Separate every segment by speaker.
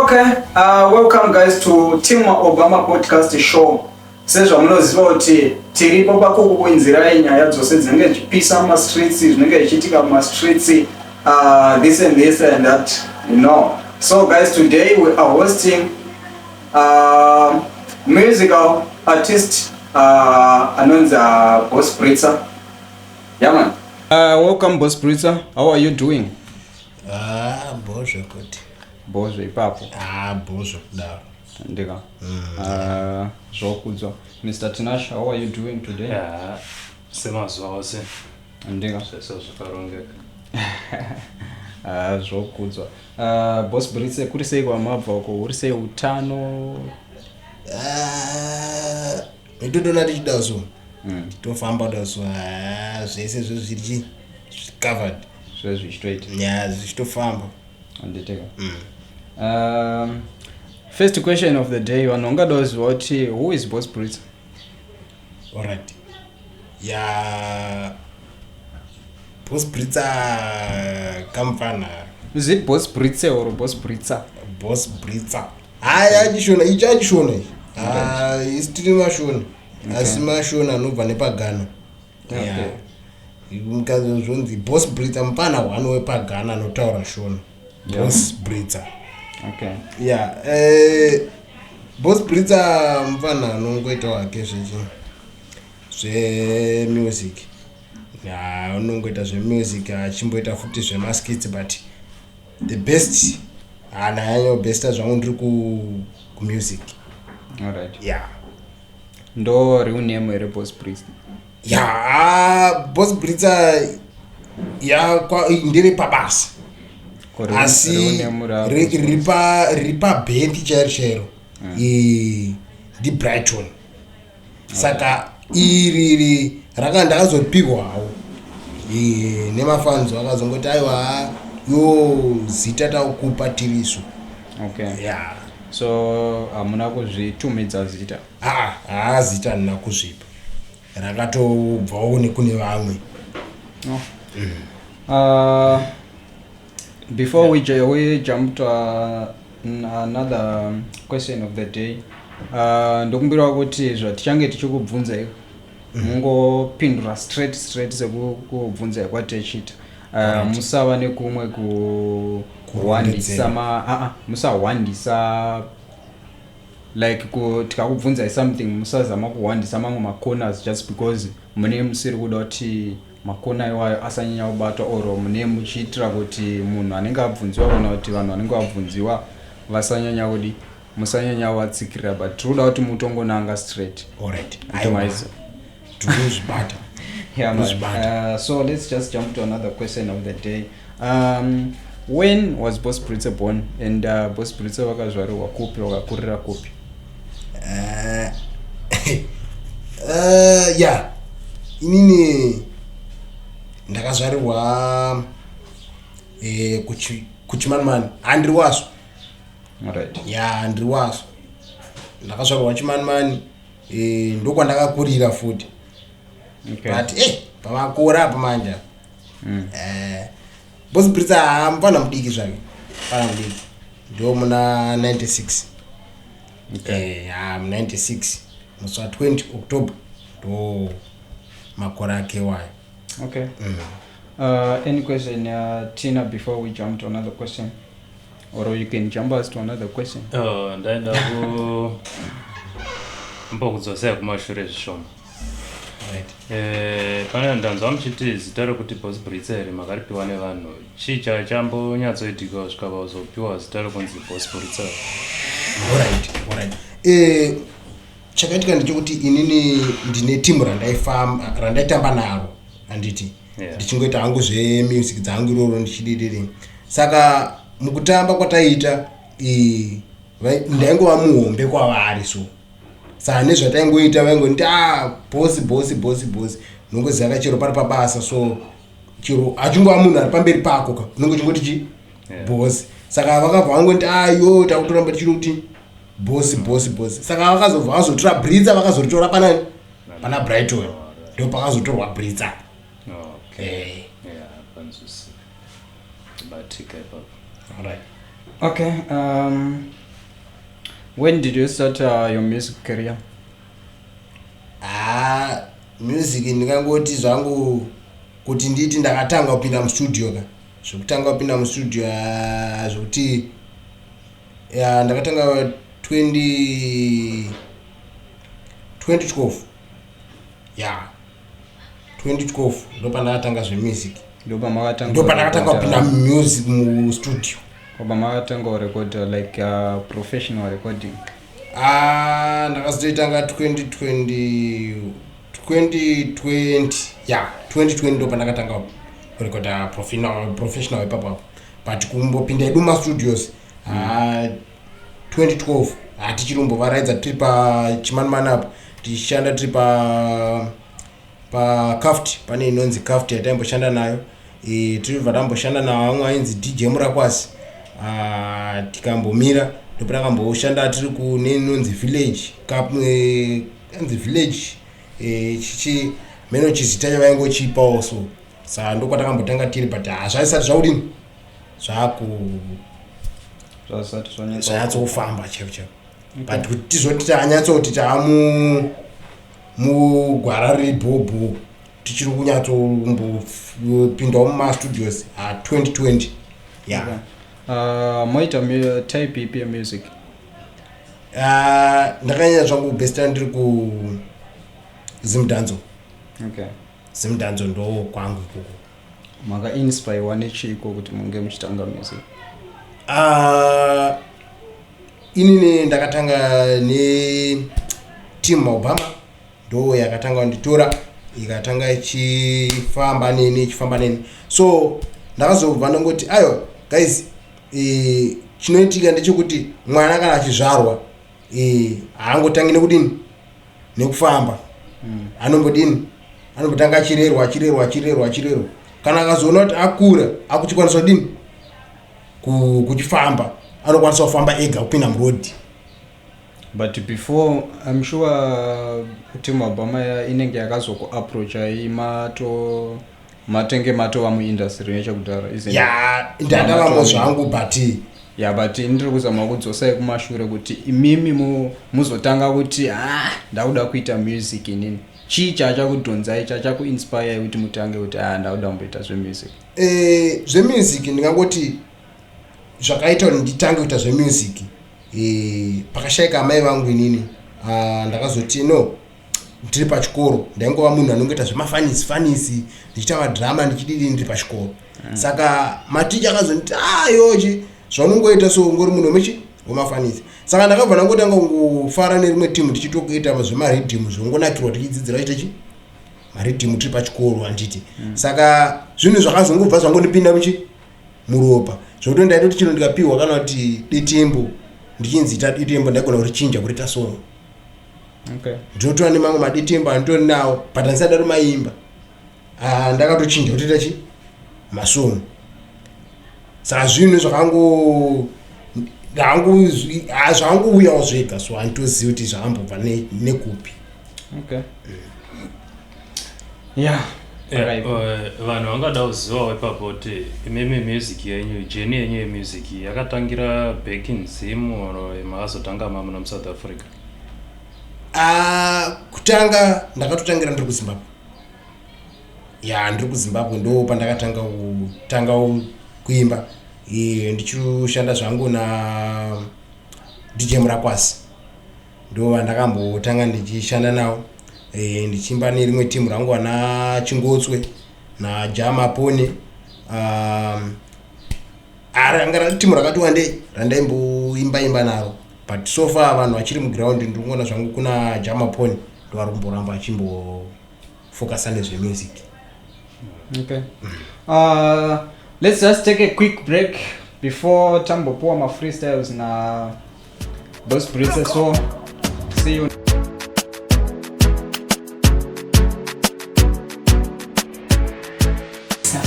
Speaker 1: Okay, welcome guys to Team Obama podcast show. Sezvamunoziva kuti tiripo pakukuinzirai nyaya dzose dzinenge dzichipisa mumastreets, zvinenge zvichiitika mumastreets, this and this and that. So guys, today we are hosting musical artist anonzi Boss Britza. Yeah man. Welcome Boss Britza. How are you doing?
Speaker 2: Ah, bho zvekuti.
Speaker 1: Bho zveipapo.
Speaker 2: Ah, bho zvekudaro.
Speaker 1: Ndika. Zvokudzwa. Mr. Tinash, how are you doing today?
Speaker 3: Yeah, semazuva ose.
Speaker 1: Ndika.
Speaker 3: Zvese zvakarongeka.
Speaker 1: Zvokudzwa. Boss Britza, kuri sei kwamabva uko? Uri sei utano?
Speaker 2: Ndotona tichida so. Tofamba da so. Zvese zviri covered.
Speaker 1: Zvese zvichitoita.
Speaker 2: Yeah, zvichitofamba.
Speaker 1: Anditeka. First question of the day, vanhu vangada kuziva kuti who is Boss Britza?
Speaker 2: Alright. Yeah. Boss Britza kamfana.
Speaker 1: Is it Boss Britza or Boss Britza?
Speaker 2: Boss Britza. Hayi, achishona, ichi achishona ichi. Ah, isi tiri mashona. Asi mashona anobva nepaGhana. Yeah. Mukadzi zvonzi Boss Britza mufana one wepaGhana anotaura Shona. Boss Britza.
Speaker 1: Okay.
Speaker 2: Yeah, Boss Britza mufana anongoita wake zvechi zvemusic. Yeah, unongoita zvemusic achimboita futi zvemaskits, but the best hana yanyo besta zvangu ndiri ku music.
Speaker 1: All right.
Speaker 2: Yeah.
Speaker 1: Ndo real name here Boss Britza?
Speaker 2: Yeah, Boss Britza ya kwa ndiri pabasa. Asi riri pabhendi chairo chairo ndi Brighton. Saka iri raka ndakazopihwawo nemafanzo akazongoti aiwa yo zita takupa tirisu.
Speaker 1: Okay.
Speaker 2: Yeah.
Speaker 1: So hamuna kuzvitumidza zita?
Speaker 2: Ah, zita handina kuzvipa. Rakatobvawo nekune vamwe.
Speaker 1: Oh. Before we jump to another question of the day, ndokumbirawo kuti zvatichange tichikubvunza iko mungopindura straight sekubvunza kwatichiita. Musava nekumwe kuwandisa musawandisa like tikakubvunzai something musazama kuwandisa mamwe macorners just because mune musiri kuda kuti makona iwayo asanyanya kubatwa or mune muchiitira kuti munhu anenge abvunziwa kana kuti vanhu vanenge vabvunziwa vasanyanya kudi musanyanya kuvatsikirira, but tiri kuda kuti mutongonanga straight.
Speaker 2: Alright.
Speaker 1: Optimize.
Speaker 2: Tinozvibata.
Speaker 1: Yeah, man.
Speaker 2: Tinozvibata.
Speaker 1: So let's just jump to another question of the day. When was Boss Britza born and Boss Britza vakazvarirwa kupi, vakakurira kupi?
Speaker 2: Yeah. Inini ndakazvarirwa kuChimanimani. Handiri waso.
Speaker 1: Alright.
Speaker 2: Yeah, ndiri waso. Ndakazvarirwa Chimanimani, ndokwandakakurira futi.
Speaker 1: Okay.
Speaker 2: But pamakore apa manje. Boss Britza mfana mudiki zvake. Mfana mudiki. Ndo muna 96.
Speaker 1: Okay.
Speaker 2: 96. Musi wa 20 October ndo makore ake wayo.
Speaker 1: Okay. Any question, Tina, before we jump to another question? Or you can jump us to another question.
Speaker 3: Oh, ndaenda ku mbokudzosera kumashure zvishoma.
Speaker 2: Right.
Speaker 3: Pane ndanzwa muchiti zita rekuti Boss Britza here makaripiwa nevanhu. Chii chambonyatsoitika kusvika pakuzopiwa zita rekunzi Boss Britza?
Speaker 2: Alright, alright. Chakaitika ndechekuti inini ndine timu randaitamba naro, handiti?
Speaker 3: Yeah.
Speaker 2: Ndichingoita hangu zvemusic dzangu iroro ndichidididi. Saka Mukutamba kwataiita, ndaingova muhombe kwavari, so saka nezvataingoita vaingonditi, "Ah, boss, boss, boss, boss." Unongoziva ka, chero pari pabasa, so chero achingova munhu ari pamberi pako ka, unenge uchingoti chi boss. Saka vakabva vangoti, "Ayo, takutoramba tichiri kuti boss, boss, boss." Saka vakazobva vazotora Britsa, vakazoritora panani, pana Brighton, ndo pakazotorwa Britsa.
Speaker 3: Okay. Yeah, panzwisika, batika ipapo.
Speaker 2: Alright.
Speaker 1: Okay, when did you start your music career?
Speaker 2: Ah, music ndingangoti zvangu kuti nditi ndakatanga kupinda mustudio ka, zvekutanga kupinda mustudio, ah, zvokuti ya ndakatanga 20 2012, ya 2012 ndopandakatanga zvemusic.
Speaker 1: Ndopamakatanga?
Speaker 2: Ndopandakatanga kupinda music mustudio.
Speaker 1: Pamakatanga kurecorda, like professional recording?
Speaker 2: Ah, ndakazotoitanga 2020, 2020, ya 2020 ndopandakatanga kurekoda professional ipapo. But kumbopinda edu mastudios, ah, 2012 hatichiri kumbovaraidza, tiri pachimanimani apo, tichishanda tiri pacaft, pane inonzi Caft yataimboshanda nayo. Tiribva tamboshanda navamwe ainzi DJ Murakwasi. Ah, tikambomira, ndopatakамboshanda tiri kune inonzi Village Cup, inonzi Village, chichi meno chizita chavaingochipawo. So saka ndokwatakambotanga tiri, but hazvaisati zvakudini, zvaku
Speaker 1: Zvasati zvanyatso
Speaker 2: zvanyatsofamba chaivo chaivo, but kuti tizoti tanyatsoti taamu mugwara riri bhobho, tichiri kunyatsombopindawo mumastudios, ha, 2020, ya.
Speaker 1: Okay. Moita type ipi yemusic?
Speaker 2: Ah, ndakanyanya zvangu kubhesita ndiri ku Zimdancehall. Zimdancehall ndo kwangu ikoko.
Speaker 1: Makainspirewa nechiko kuti munge muchitanga music?
Speaker 2: Ah, inini ndakatanga neteam Obama, ndo yakatanga kunditora, ikatanga ichifamba neni, ichifamba neni. So ndakazobva ndangoti, "Ayo guys, chinoitika ndechekuti mwana kana achizvarwa, haangotangi nekudini, nekufamba. Anombodini? Anombotanga achirerwa, achirerwa, achirerwa, achirerwa. Kana akazoona kuti akura, akuchikwanisa kudini, kuchifamba, anokwanisa kufamba ega kupinda murodhi."
Speaker 1: But before, I'm sure team Obama inenge yakazokuapproachai mato matenge matova muindustry nechekudhara, isn't it?
Speaker 2: Ya, ndandavamo zvangu, but
Speaker 1: Ya, but ndiri kuzama kudzosai kumashure kuti imimi muzotanga kuti, "Ah, ndakuda kuita music inini." Chii chachakudhonzai, chachakuinspirei kuti mutange kuti, "Ah, ndakuda kumboita zvemusic"?
Speaker 2: Zvemusic ndingangoti zvakaita kuti nditange kuita zvemusic, pakashayika amai vangu inini. Ah, ndakazoti no, ndiri pachikoro ndaingova munhu anongoita zvemafanisi fanisi, ndichiita madhirama, ndichididi ndiri pachikoro. Saka maticha akazonditi, "Ayochi zvaunongoita so, ungori munhu wemechi wemafanisi." Saka ndakabva ndangotanga kungofara nerimwe timu, tichitokuita zvemaridhimu, zvongonakirwa, tichidzidzira chitechi maridhimu tiri pachikoro, handiti? Saka zvinhu zvakazongobva zvangondipinda muchi muropa, zvokuti ndaitoti chino ndikapiwa kana kuti detembo, ndichinzi ita detembo, ndaigona kurichinja kuriita song. Ndinotora nemamwe madetembo anditori nawo, but handisati ndatomaimba. Ah, ndakatochinja kutoita chi masong. Saka zvinhu zvakango zvakangouyawo zvega, so handitozivi kuti zvakambobva nekupi.
Speaker 1: Okay, yeah.
Speaker 3: Yeah,
Speaker 1: Right.
Speaker 3: Vanhu vangada kuzivawo ipapo kuti imimi music yenyu, journey yenyu yemusic yakatangira back in Zim or makazotanga mamuno muSouth Africa?
Speaker 2: Ah, kutanga ndakatotangira ndiri kuZimbabwe. Ya, ndiri kuZimbabwe ndo pandakatanga kutanga kuimba. Ndichishanda zvangu na DJ Murakwasi, ndo vandakambotanga ndichishanda nawo, ndichiimba nerimwe timu rangu vana Chingotswe naJamapone. Ranga rari timu rakati wandei randaimboimba imba naro, but so far vanhu vachiri muground ndiri zvangu kuna Jamapone, ndo vari kumboramba achimbofokasa nezvemusic.
Speaker 1: Okay. Let's just take a quick break. Before tambopuwa mafreestyles na Boss Britsa, so see you.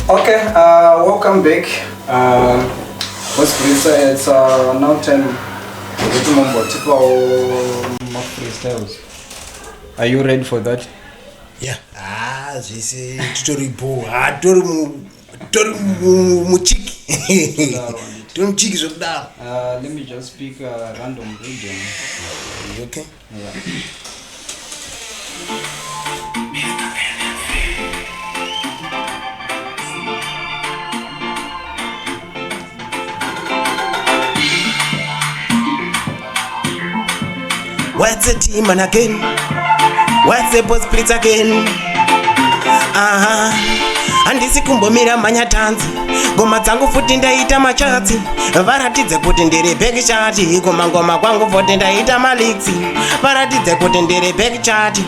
Speaker 1: Okay, welcome back. Boss Britsa, it's now time kuti mombotipawo mafreestyles. Are you ready for that?
Speaker 2: Yeah, ah, zvese titori bho. Ah, tori mu tori muchiki. Tori muchiki zvekudaro.
Speaker 1: Let me just pick a random rhythm.
Speaker 2: Okay.
Speaker 1: Yeah.
Speaker 2: What's the team and again? What's the boss split again? Aha. Handisi kumbomira mhanya tanzi ngoma dzangu futi ndaita machatsi varatidze kuti ndiri backchat kumangoma kwangu futi ndaita maliksi varatidze kuti ndiri backchat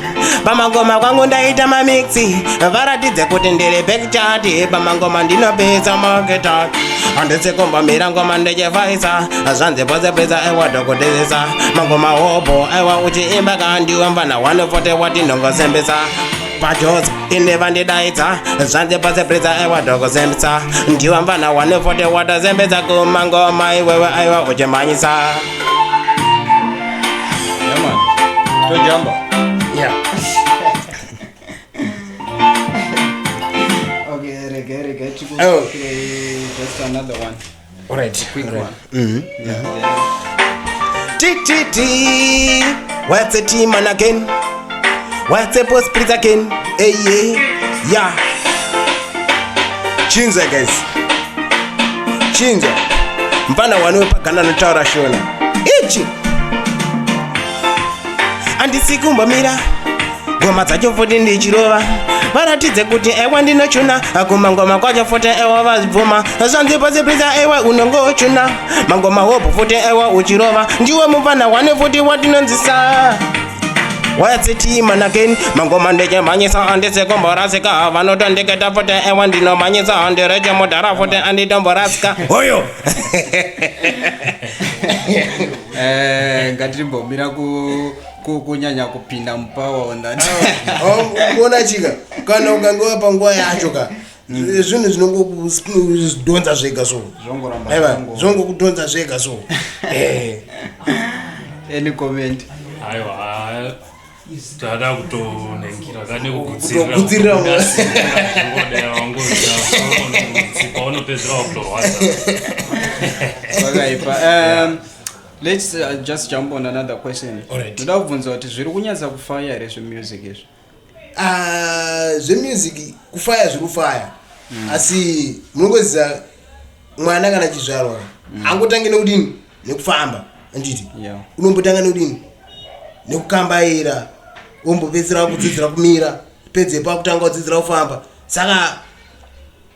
Speaker 2: pamangoma kwangu ndaita mamixi varatidze kuti ndiri backchat pamangoma ndinopedza maketak handisi kumbomira ngoma ndichifaisa zvanzi pose pesa ewa dhokotesesa mangoma hobo ewa uchiimba kandiwe mfana 140 watinongosembesa pajozi ine vandidaidza zvanzi pose presa ewa dhokosembesa ndiwe mfana 140 watosembesa kumangoma iwewe aiwa uchimhanyisa.
Speaker 1: Yeah, man. Tojamba.
Speaker 2: Yeah.
Speaker 1: Okay, rege rege
Speaker 2: Oh.
Speaker 1: tikuplay just another one.
Speaker 2: Alright.
Speaker 1: Quick
Speaker 2: alright.
Speaker 1: one. Yeah. Then,
Speaker 2: T T T. What's the team and again? What's the post split again? Hey yeah. Yeah. Chinzwa guys. Chinzwa. Mfana wani wepagana anotaura Shona. Ichi. Handisi kumbomira ngoma dzacho futi ndichirova varatidze kuti ewa ndinochuna kumangoma kwacho futi ewa vazibvuma zvanzi pasi prisa ewa unongochuna mangoma hobho futi ewa uchirova ndiwe mufana wane futi watinonzisa watsitimanaken mangoma ndichimhanyisa handisikumborasika vanotondiketa futi ewa ndinomhanyisa handirechemudhara futi anditomborasika hoyo.
Speaker 1: Ngatimbomira kunyanya kupinda mupower on that.
Speaker 2: Ona chika kana ukange wapa nguva yacho ka zvinhu zvinongokudhonza zvega so.
Speaker 1: Zvongoramba.
Speaker 2: Aiwa, zvongokudhonza zvega so.
Speaker 1: Any comment?
Speaker 3: Aiwa, tada kutonengira kane.
Speaker 2: Kutogutsirira.
Speaker 3: Kugutsirira paunopedzera wakutorwadza.
Speaker 1: Vakaipa. Let's just jump on another question.
Speaker 2: Alright.
Speaker 1: Ndoda kubvunza kuti zviri kunyatsa kufaya here zvemusic izvi?
Speaker 2: Ah, zvemusic kufaya zviri kufaya, asi munongoziva mwana kana chizvarwa angotange nekudini, nekufamba, anditi?
Speaker 1: Yeah.
Speaker 2: Unombotanga nekudini, nekukambaira, wombopedzera kudzidzira kumira, pedzepo akutanga kudzidzira kufamba. Saka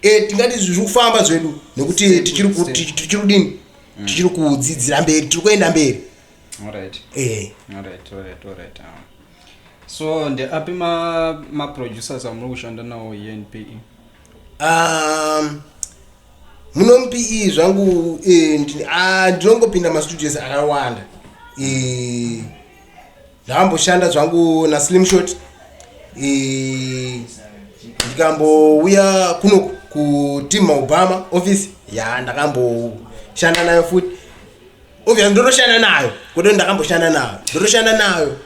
Speaker 2: tingati zviri kufamba zvedu nekuti
Speaker 1: Step
Speaker 2: tichiri
Speaker 1: step.
Speaker 2: tichiri kudini, tichiri kudzidzira mberi, tiri kuenda mberi.
Speaker 1: Alright. Alright. So ndeapi maproducers amuri kushanda nawo eNPE?
Speaker 2: Muno muPE zvangu ndinongopinda mastudios akawanda. Ndakamboshanda zvangu naSlim Shot, ndikambouya kunoku kuteam Obama office ya ndakamboshanda nayo futi. Obviously ndotoshanda nayo kuto ndakamboshanda nayo, ndotoshanda nayo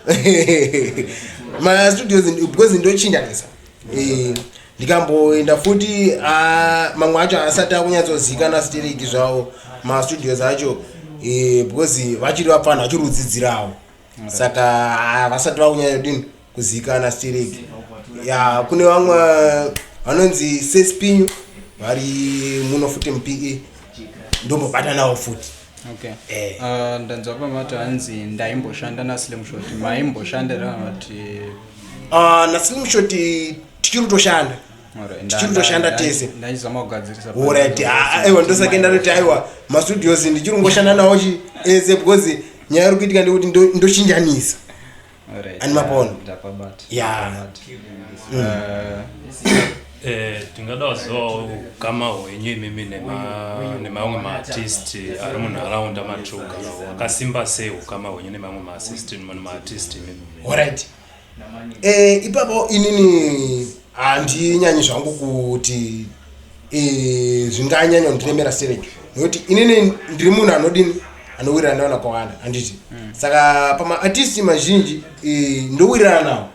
Speaker 2: mastudios because ndochinjanisa. Ndikamboenda futi, mamwe acho asati akunyatsozikanwa stereki zvavo mastudios acho, because vachiri vapfana vachiri kudzidzirawo, saka vasati vakunyanyodini kuzikanwa stereki ya. Kune vamwe vanonzi Sespinyu vari muno futi muPE, ndombobata navo futi.
Speaker 1: Okay. Ndanzwa pamati hanzi ndaimboshanda naSlim Shot. Maimboshanda kana kuti?
Speaker 2: NaSlim Shot tichiri kutoshanda. Tichiri kutoshanda tese.
Speaker 1: Ndaizama kugadzirisa.
Speaker 2: Alright, aiwa, ndosaka ndatoti aiwa, mastudios ndichiri kungoshanda nawo chi ese because nyaya iri kuitika ndekuti ndochinjanisa.
Speaker 1: Alright.
Speaker 2: Ani mapona?
Speaker 1: Ndapabata.
Speaker 2: Yeah.
Speaker 1: Ndapabata.
Speaker 3: Tingada kuzivawo ukama hwenyu imimi nemamwe maartist ari munharaunda matiri kugara, hwakasimba sei ukama hwenyu nemamwe maartist imimi?
Speaker 2: Alright, ipapo inini handinyanyi zvangu kuti zvinganyanya kundiremera stereki, nekuti inini ndiri munhu anodini, anowirirana nevanhu vakawanda, handiti? Saka pamaartist mazhinji ndowirirana nawo,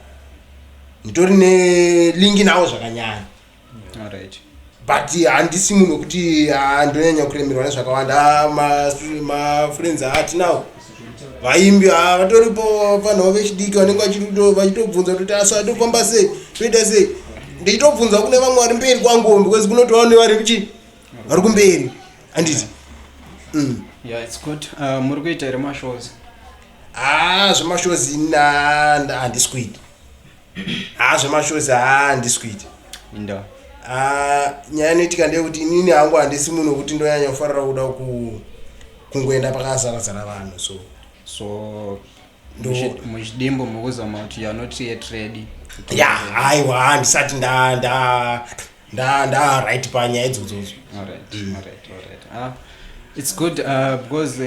Speaker 2: nditori nelink nawo zvakanyanya. But handisi munhu wekuti ndonyanya kuremerwa nezvakawanda. Mafriends atinawo vaimbi, vatoripo vanhuvo vechidiki vanenge vachitobvunza kuti asa tofamba sei, toita sei. Ndichitobvunza kune vamwe vari mberi kwangu, because kunotova nevari kuchi vari kumberi, handiti?
Speaker 1: Yeah, it's good. Muri kuita here mashows?
Speaker 2: Ah, zvemashows handisi kuita. Ha, zvemashows handisi kuita.
Speaker 1: Inda?
Speaker 2: Ah, nyaya inoitika ndeyekuti inini hangu handisi munhu wekuti ndonyanya kufarira kuda kungoenda pakazara-zara vanhu, so
Speaker 1: So muchidimbo mukuzama kuti you are not yet ready?
Speaker 2: Ya, aiwa, handisati nda nda nda nda right panyaya idzodzodzo.
Speaker 1: Alright. Ah, it's good because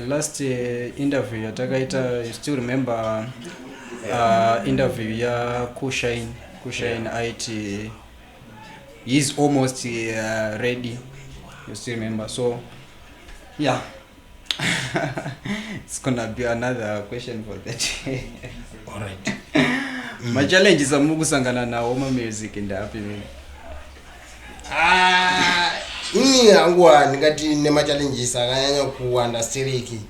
Speaker 1: last interview yatakaita, you still remember interview ya Kushine? Kushine aiti he's almost ready, you still remember? So yeah, it's gonna be another question for that.
Speaker 2: Alright.
Speaker 1: Machallenges amuri kusangana nawo mamusic ndapi mimi?
Speaker 2: Ah, ini hangu handingati nemachallenges akanyanya kuwanda stereki,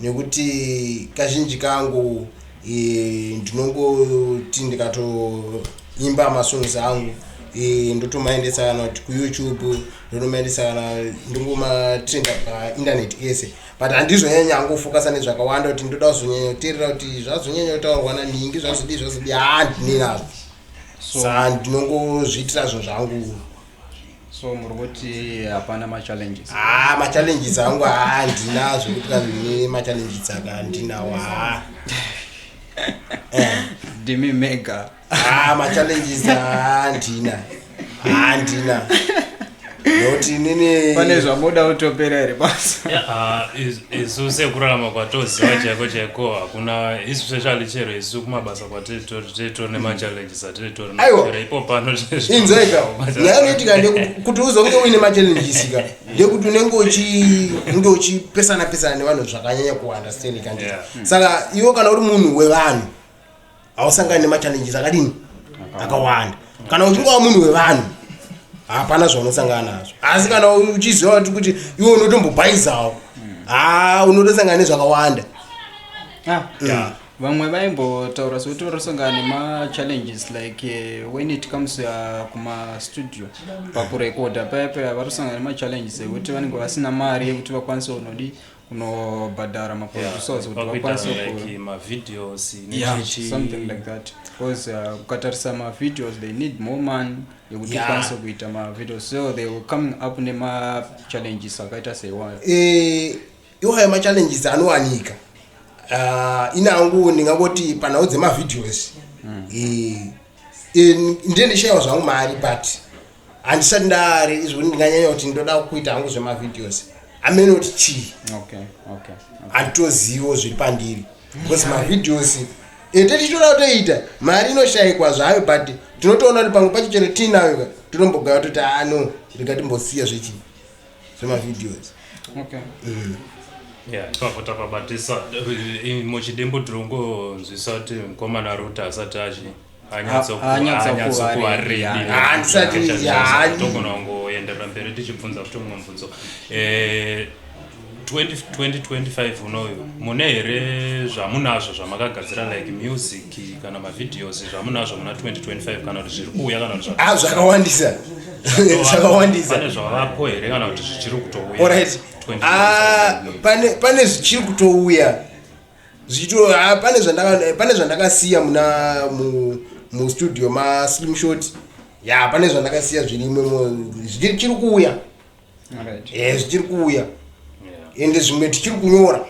Speaker 2: nekuti kazhinji kangu ndinongoti ndikatoimba masongs angu, ndotomaendesa kana kuti kuYouTube, ndotomaendesa kana ndongomatrenda painternet ese, but handizonyanya hangofocusa nezvakawanda kuti ndoda kuzonyanya kuteerera kuti zvazonyanya kutaurwa naningi, zvazodii, zvazodii, haa, ndine nazvo.
Speaker 1: So,
Speaker 2: Saka ndinongozviitira zvinhu zvangu.
Speaker 1: So muri kuti hapana machallenges?
Speaker 2: Haa, machallenges angu handina zvekuti kana nemachallenges aka handinawo, haa.
Speaker 1: Ndimi mega.
Speaker 2: Haa, machallenges handina, handina, nokuti inini
Speaker 1: Pane zvamuda kutopera here basa?
Speaker 3: Yeah, isu sekurarama kwatoziva chaiko chaiko hakuna, especially chero isu kumabasa kwatiritori nemachallenges atiritori.
Speaker 2: Aiwa.
Speaker 3: Chero ipo pano.
Speaker 2: Inzweka, nyaya inoitika ndekuti kuti uzonge uine machallenges ka, ndekuti unenge unge uchipesana pesana nevanhu zvakanyanya kuwanda stereki, handiti? Saka iwe kana uri munhu wevanhu hausangani nemachallenges akadini, akawanda. Kana uchinge wa munhu wevanhu hapana zvaunosangana nazvo, asi kana uchiziva kuti iwe unotombobhaizawo, ha, unotosangana nezvakawanda.
Speaker 1: Ah, vamwe vaimbotaura sekuti varosangana nemachallenges like when it comes kumastudio pakurekodha paya paya, varosangana nemachallenges ekuti vanenge vasina mari yekuti vakwanise kunodi kunobhadhara maproducers kuti vakwanise
Speaker 3: like mavideos.
Speaker 1: Yeah, something like that, because ukatarisa mavideos, they need more money yekuti ukwanise kuita mavideos, so they were coming up nemachallenges akaita seiwayo.
Speaker 2: Iwayo machallenges anowanika. Ini hangu ndingangoti panhau dzemavideos ndiye ndishayiwa zvangu mari, but handisati ndari izvo ndinganyanya kuti ndoda kuita hangu zvemavideos, amene kuti chii. Handitozivo zviri pandiri, because mavideos tetichitoda kutoita, mari inoshayikwa zvayo, but tinotoona kuti pamwe pacho chero tiinayo ka, totombogaya toti ano rega timbosiya zvechi zvemavideos.
Speaker 3: Yeah, ipapo tapabatisa. Muchidimbu tiri kungonzwisa kuti mukomana Ruta asati achi
Speaker 1: Anyatsokuva ready, yeah.
Speaker 2: Handisati.
Speaker 3: Togona kungoenderera mberi tichibvunza kuti mumwe mubvunzo. 20 2025 unoyu mune here zvamunazvo zvamakagadzira, like music kana mavideos, zvamunazvo muna 2025, kana kuti zviri kuuya, kana kuti
Speaker 2: Ah, zvakawandisa, zvakawandisa.
Speaker 3: Pane zvavapo here kana kuti zvichiri kutouya?
Speaker 2: Alright.
Speaker 3: 2025?
Speaker 2: Ah, pane zvichiri kutouya zvichito. Ah, pane zvandakasiya muna mustudio maSlim Short ya, pane zvandakasiya zvirimo zvichiri kuuya. Zvichiri kuuya. Ende zvimwe tichiri kunyora,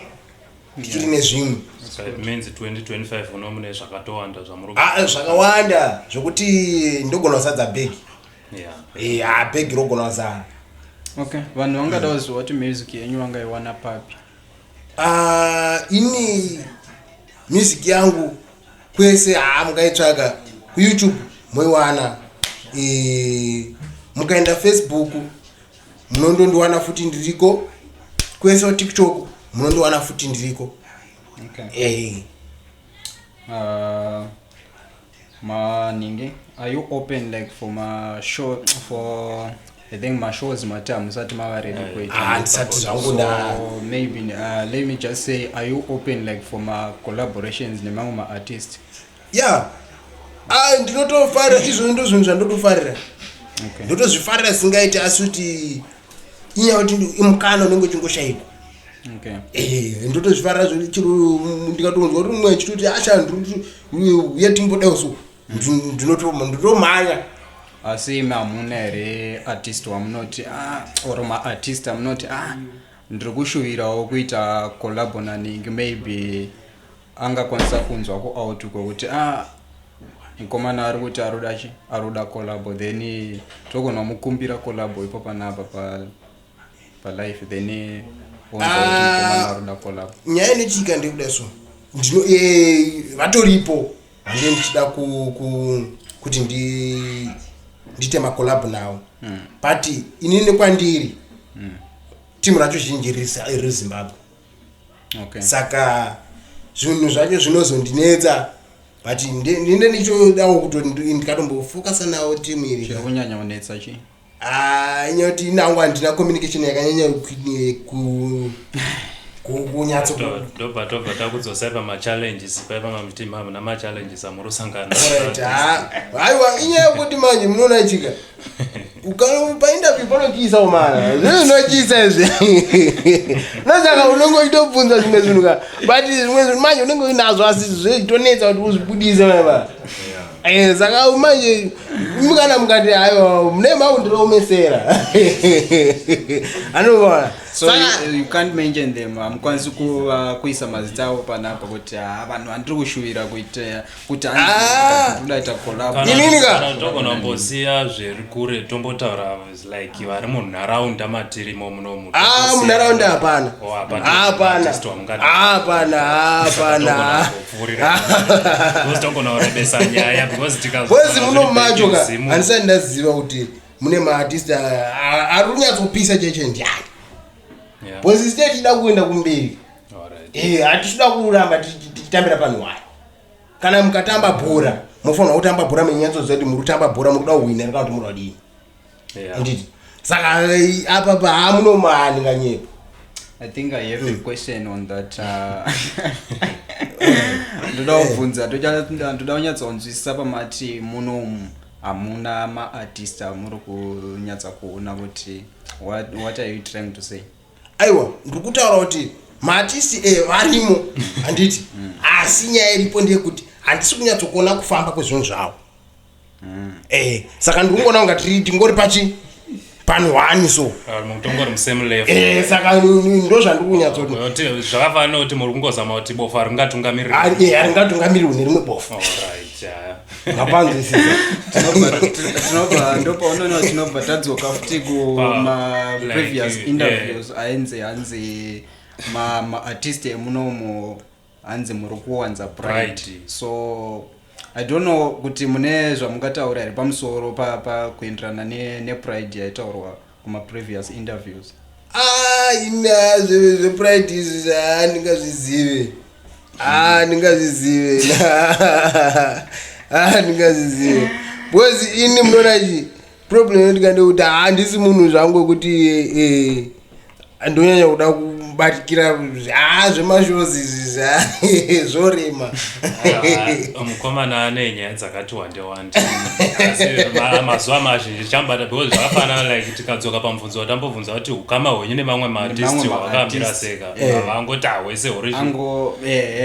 Speaker 2: tichiri nezvimwe.
Speaker 3: Saka it means 2025 uno mune zvakatowanda zvamuri
Speaker 2: Ah, zvakawanda zvokuti ndogona kusadza bhegi. Eh, ha bhegi rogona kuzara.
Speaker 1: Okay, vanhu vangada kuziva kuti music yenyu vangaiwana papi?
Speaker 2: Ah, ini music yangu kwese, haa, mungaitsvaga kuYouTube moiwana. Eh, mukaenda Facebook munondondiwana futi ndiriko, kwese TikTok munondiwana futi ndiriko. Eh.
Speaker 1: Maningi, are you open like for ma show, for I think mashows mati hamusati mava ready kuita?
Speaker 2: Ah, handisati zvangu nda
Speaker 1: So maybe let me just say, are you open like for ma collaborations nemamwe maartist?
Speaker 2: Ya, ah, ndinotofarira izvozvo, ndo zvinhu zvandotofarira. Ndotozvifarira singaiti, asi kuti inyaya kuti mukana unenge uchingoshayikwa. Eh, ndotozvifarira chiro ndikatonzwa kuti mumwe achitoti asha uye timbodai so, ndinotomhanya.
Speaker 1: Asi imi hamuna here artist wamunoti, ah, or maartist amunoti, ah, ndiri kushuvirawo kuita collabo naningi, maybe angakwanisa kunzwa kuout kwekuti, ah, mukomana ari kuti aroda chi aroda collabo, then togona mukumbira collabo ipo panapa palife, then onzwa kuti
Speaker 2: Ah.
Speaker 1: mukomana aroda collabo?
Speaker 2: Nyaya inoitika ndekuda so ndino vatoripo hande ndichida kuti ndiite macollab nawo, but inini kwandiri timu racho zhinji riri Zimbabwe. Saka zvinhu zvacho zvinozondinetsa, but ndine ndichodawo kuti ndikatombofokasa nawo timu iri.
Speaker 1: Chiri kunyanya kunetsa chi?
Speaker 2: Ah, inyaya kuti inangu handina communication yakanyanya kunyatso
Speaker 3: Ndobva tobva takudzosai pamachallenges paipa, mamuti hamuna machallenges amuri kusangana?
Speaker 2: Alright, haiwa, inyaya yekuti manje munoona chika painterview panochiisawo mana zvinhu zvinochiisa izvi, nosaka unenge uchitobvunza zvimwe zvinhu ka, but zvimwe zvinhu manje unenge uinazvo asi zvechitonetsa kuti uzvibudise mama. Eh, saka manje mukana mukati haiwa mune makundiomesera, anoona.
Speaker 1: So you can't mention them? Hamukwanisi kuisa mazita avo panapa kuti, ah, vanhu vandiri kushuvira kuita kuti
Speaker 2: Ah.
Speaker 1: ndodaita collab?
Speaker 2: Inini ka?
Speaker 3: Kana togona kumbosiya zviri kure, tombotaura like vari munharaunda matirimo munomu.
Speaker 2: Ah, munharaunda hapana.
Speaker 3: Oh, hapana.
Speaker 2: Hapana.
Speaker 3: Artist wamungati-
Speaker 2: Hapana, hapana.
Speaker 3: Togona kurebesa nyaya because
Speaker 2: Because muno macho ka
Speaker 3: tikazimu
Speaker 2: handisati ndaziva kuti mune maartist ari kunyatsopisa cheche ndiani, because isu tichida kuenda kumberi. Eh, hatichida kuramba tichitambira panhu wani. Kana mukatamba bhora mofanira kutamba bhora menyatsoziva kuti muri kutamba bhora muri kuda kuhwina kana kuti muri kudini, handiti? Saka apa pa hamunoma handinganyepa.
Speaker 1: I think I have a question on that. Ndoda kubvunza, ndoda kunyatsonzwisisa pamati munomu hamuna maartist amuri kunyatsa kuona kuti what are you trying to say?
Speaker 2: Aiwa, ndiri kutaura kuti maartist varimo, handiti? Asi nyaya iripo ndeyekuti handisi kunyatsokuona kufamba kwezvinhu zvavo. Saka ndiri kungoona kunga tiri tingori pachi panhu one so.
Speaker 3: Mutongori musame level.
Speaker 2: Eh, saka ndo zvandiri kunyatsoti.
Speaker 3: Kuti zvakafanana nekuti muri kungozama kuti bofu haringatungamiriri.
Speaker 2: Haringatungamiriri nerimwe bofu.
Speaker 3: Alright, yeah.
Speaker 2: Ngapanzwisisa.
Speaker 1: Tinobva ndopaunoona tinobva tadzoka futi kuma
Speaker 3: Like,
Speaker 1: previous interviews ainzi hanzi maartist emunomu hanzi muri kuwanza pride.
Speaker 3: Pride.
Speaker 1: So I don't know kuti mune zvamungataura here pamusoro pakuenderana nepride yaitaurwa kuma-previous interviews.
Speaker 2: Ah, ina zvepride izvi handingazvizive, handingazvizive, handingazvizive, because ini munoona chi problem inotika ndekuti handisi munhu zvangu wekuti ndonyanya kuda kubatikira zvemashows izvi zvorema.
Speaker 3: Ah, mukomana ane nyaya dzakati wande wande, asi mazuva mazhinji chambata because zvakafanana like tikadzoka pamubvunzo watambobvunza kuti ukama hwenyu nemamwe maartist
Speaker 1: Nemamwe
Speaker 3: hwakamira
Speaker 1: maartist.
Speaker 3: seka, vangoti hawese origin.
Speaker 1: Ango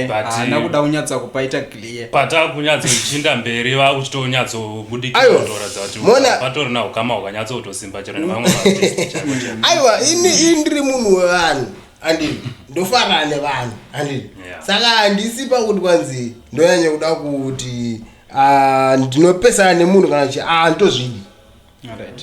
Speaker 1: haana kuda kunyatsa kupaita clear.
Speaker 3: Patakunyatsochiinda mberi vakuchitonyatsobudikira
Speaker 2: Aiwa,
Speaker 3: kutoratidza kuti patorina ukama hwakanyatsokutosimba chero nemamwe maartist chaivo chaivo.
Speaker 2: Aiwa, ini ndiri munhu wevanhu, andini ndofarana nevanhu, andini. Saka handisi pakuti kwanzi ndonyanya kuda kuti, ah, ndinopesana nemunhu kana chi, ah, ndotozvidi.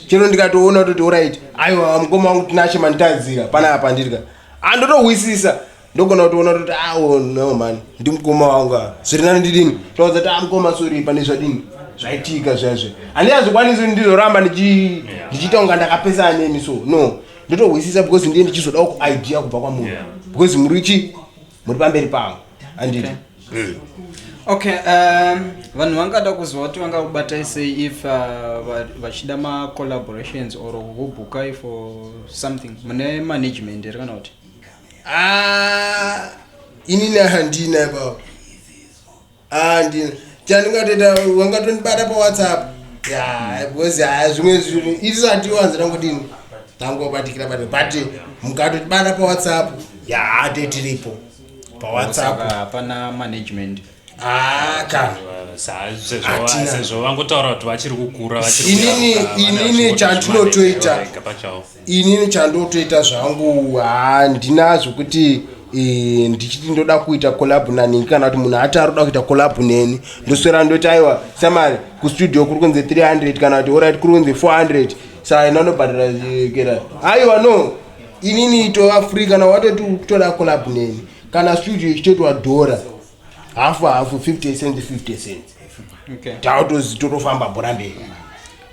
Speaker 2: Chero ndikatoona kutoti orit, aiwa, mukoma wangu Tinashe manditadzira panapa, ndirika andotohwisisa, ndogona kutoona kuti awo, ah, no man, ndimukoma wangu ava, zviri nani ndidini, toudza kuti, ah, mukoma, sorry pane zvadini zvaitika zvezve, handiyazvikwanisi kuti ndizoramba ndichiita kunga ndakapesana nemi. So no, ndotohwisisa because ndiye ndichizodawo kuidea kubva kwamuri because muri chi muri pamberi pangu, handiti?
Speaker 1: Okay, vanhu vangada kuziva kuti vangakubatai sei if vachida macollaborations or kukubhukai for something. Mune management here kana kuti?
Speaker 2: Ah, inini handina ipapo. Handina chandingatoita, vangatondibata paWhatsApp ya, because haya zvimwe zvinhu isati wanzi tangodini, tangobatikira bata, but mukatotibata paWhatsApp ya, tetiripo paWhatsApp.
Speaker 1: Saka hapana management?
Speaker 2: Ah, kana.
Speaker 1: Hatina.
Speaker 3: Sezvo vangotaura kuti vachiri kukura, vachiri kuyaruka, vana
Speaker 2: Inini
Speaker 3: vachingoti
Speaker 2: chandinotoita-
Speaker 3: zvimanage vega pachavo.
Speaker 2: Inini chandotoita zvangu, handina zvokuti ndichiti ndoda kuita collab naningi kana kuti munhu ati ari kuda kuita collab neni, ndoswera ndoti, aiwa samari, kustudio kuri kunzi 300 kana kuti alright, kuri kunzi 400, saka ina ndobhadhara kera. Aiwa, no, inini tova free. Kana watoti kutoda collab neni, kana studio ichitoitwa dhora hafu hafu, 50 cents, 50 cents, tautozi totofamba bhora mberi.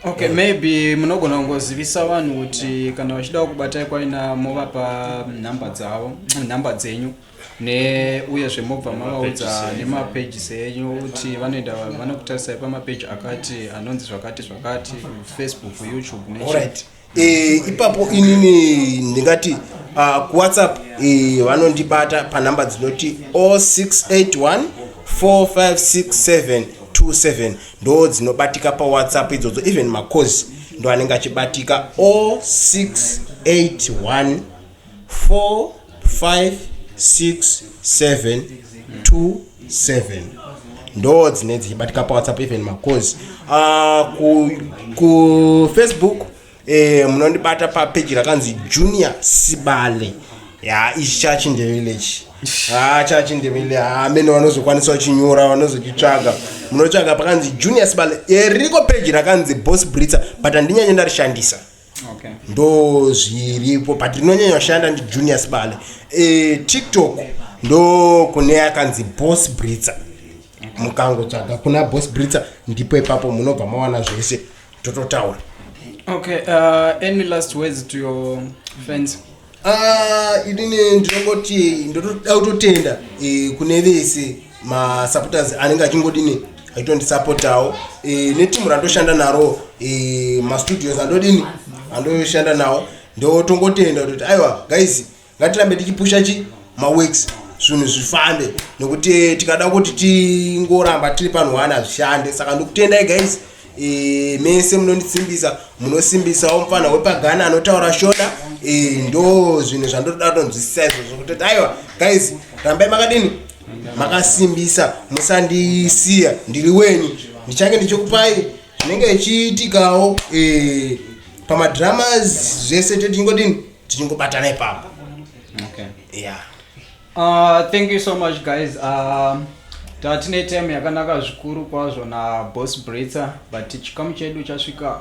Speaker 1: Okay, maybe munogona kungozivisa vanhu kuti kana vachida kubatai kwaina, movapa nhamba dzavo, nhamba dzenyu, neuyezve mobva mavaudza nemapages enyu kuti vanoenda vanokutarisai pamapeji akati anonzi zvakati zvakati, Facebook, YouTube.
Speaker 2: Alright, ipapo inini ndingati kuWhatsApp vanondibata panhamba dzinoti 0681 456727, ndo dzinobatika paWhatsApp idzodzo. Even macalls ndo anenge achibatika 0681 456727, ndo dzinenge dzichibatika paWhatsApp, even macalls. Kufacebook munondibata papeji rakanzi Junior Sibale. Ya, ichi chachindevele ichi, ha, chachindevele, ha, mene vanozokwanisa kuchinyora, vanozochitsvaga, munotsvaga pakanzi Junior Sibale. Ririko peji rakanzi Boss Britsa, but handinyanye ndarishandisa. Ndo zviripo, but rinonyanya kushanda ndi Junior Sibale. TikTok ndo kune yakanzi Boss Britsa. Mukangotsvaga kuna Boss Britsa, ndipo ipapo munobva mawana zvese, tototaura.
Speaker 1: Okay, any last words to your fans?
Speaker 2: Ah, inini ndinongoti ndotoda kutotenda kune vese masupporters anenge achingodini, achitondisupportawo, netimu randoshanda naro, mastudios andodini, andoshanda nawo. Ndotongotenda kuti aiwa guys, ngatirambe tichipusha chi maworks, zvinhu zvifambe, nekuti tikada kuti tingoramba tiri panhu one hazvishande. Saka ndokutendai guys, mese munondisimbisa, munosimbisawo mufana wepagana anotaura Shona. Ndo zvinhu zvandotoda kutonzwisisa izvozvo, kutoti aiwa guys, rambai makadini, makasimbisa, musandisiya, ndiri wenyu, ndichange ndichikupai zvinenge ichiitikawo pamadramas zvese, tichingodini, tichingobatana ipapo. Yeah.
Speaker 1: Thank you so much guys. Tatine time yakanaka zvikuru kwazvo naBoss Britsa, but chikamu chedu chasvika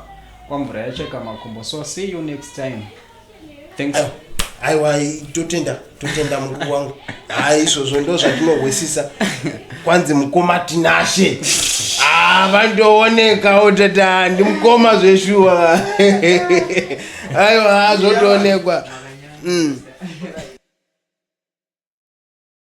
Speaker 1: kwamvura yacheka makumbo, so see you next time, thanks.
Speaker 2: Aiwa, totenda, totenda mukuru wangu. Hai, izvozvo ndo zvatinohwisisa, kwanzi mukoma Tinashe. Ah, vandoonekawo tata, ndimukoma zveshuwa. Aiwa, zvotoonekwa.